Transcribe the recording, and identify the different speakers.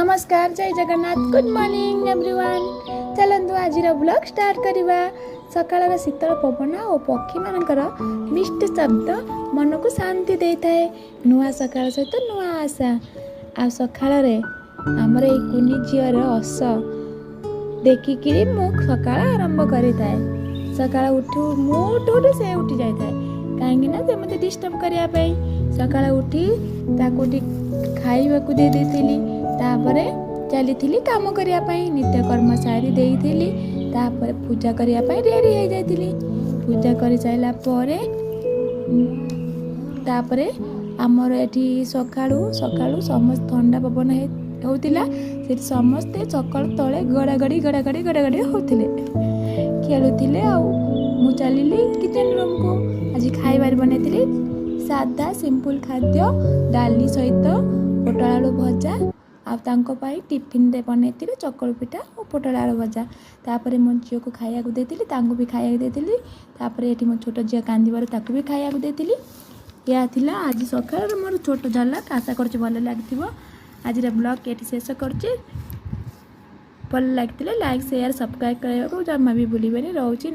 Speaker 1: ନମସ୍କାର, ଜୟ Jagannath, good morning everyone. ଚାଲନ୍ତୁ, ଆଜିର ବ୍ଲଗ୍ ଷ୍ଟାର୍ଟ କରିବା। ସକାଳର ଶୀତଳ ପବନ ଓ ପକ୍ଷୀମାନଙ୍କର ମିଷ୍ଟ ଶବ୍ଦ ମନକୁ ଶାନ୍ତି ଦେଇଥାଏ। ନୂଆ ସକାଳ ସହିତ ନୂଆ ଆଶା। ଆଉ ସକାଳରେ ଆମର ଏଇ କୁନି ଝିଅର ହସ ଦେଖିକିରି ମୁଁ ସକାଳ ଆରମ୍ଭ କରିଥାଏ। ସକାଳ ଉଠୁ ମୁଁ ଉଠୁ ଉଠୁ ସେ ଉଠି ଯାଇଥାଏ, କାହିଁକି ନା ସେ ମୋତେ ଡିଷ୍ଟର୍ବ କରିବା ପାଇଁ। ସକାଳେ ଉଠି ତାକୁ ଟିକେ ଖାଇବାକୁ ଦେଇ ଦେଇଥିଲି। ତାପରେ ଚାଲିଥିଲି କାମ କରିବା ପାଇଁ। ନିତ୍ୟକର୍ମ ସାରି ଦେଇଥିଲି। ତାପରେ ପୂଜା କରିବା ପାଇଁ ରେଡ଼ି ହେଇଯାଇଥିଲି। ପୂଜା କରିସାରିଲା ପରେ ତାପରେ ଆମର ଏଠି ସକାଳୁ ସକାଳୁ ସମସ୍ତେ ଥଣ୍ଡା ପବନ ହେଉଥିଲା। ସେଠି ସମସ୍ତେ ସକାଳୁ ତଳେ ଗଡ଼ାଗଡ଼ି ଗଡ଼ାଗଡ଼ି ଗଡ଼ାଗଡ଼ି ହେଉଥିଲେ, ଖେଳୁଥିଲେ। ଆଉ ମୁଁ ଚାଲିଲି କିଚେନ୍ ରୁମ୍କୁ। ଆଜି ଖାଇବାରେ ବନେଇଥିଲି ସାଧା ସିମ୍ପଲ୍ ଖାଦ୍ୟ, ଡାଲି ସହିତ ପୋଟଳ ଆଳୁ ଭଜା। ଆଉ ତାଙ୍କ ପାଇଁ ଟିଫିନରେ ବନେଇଥିଲି ଚକୁଳି ପିଠା ଓ ପୋଟଳ ଆଳୁ ଭଜା। ତାପରେ ମୋ ଝିଅକୁ ଖାଇବାକୁ ଦେଇଥିଲି, ତାଙ୍କୁ ବି ଖାଇବାକୁ ଦେଇଥିଲି। ତାପରେ ଏଠି ମୋ ଛୋଟ ଝିଅ କାନ୍ଦିବାରୁ ତାକୁ ବି ଖାଇବାକୁ ଦେଇଥିଲି। ଏହା ଥିଲା ଆଜି ସକାଳର ମୋର ଛୋଟ ଝଲକ। ଆଶା କରୁଛି ଭଲ ଲାଗିଥିବ। ଆଜିର ବ୍ଲଗ୍ ଏଠି ଶେଷ କରୁଛି। ଭଲ ଲାଗିଥିଲେ ଲାଇକ୍, ସେୟାର, ସବସ୍କ୍ରାଇବ୍ କରିବାକୁ ଜମା ବି ଭୁଲିବେନି। ରହୁଛି।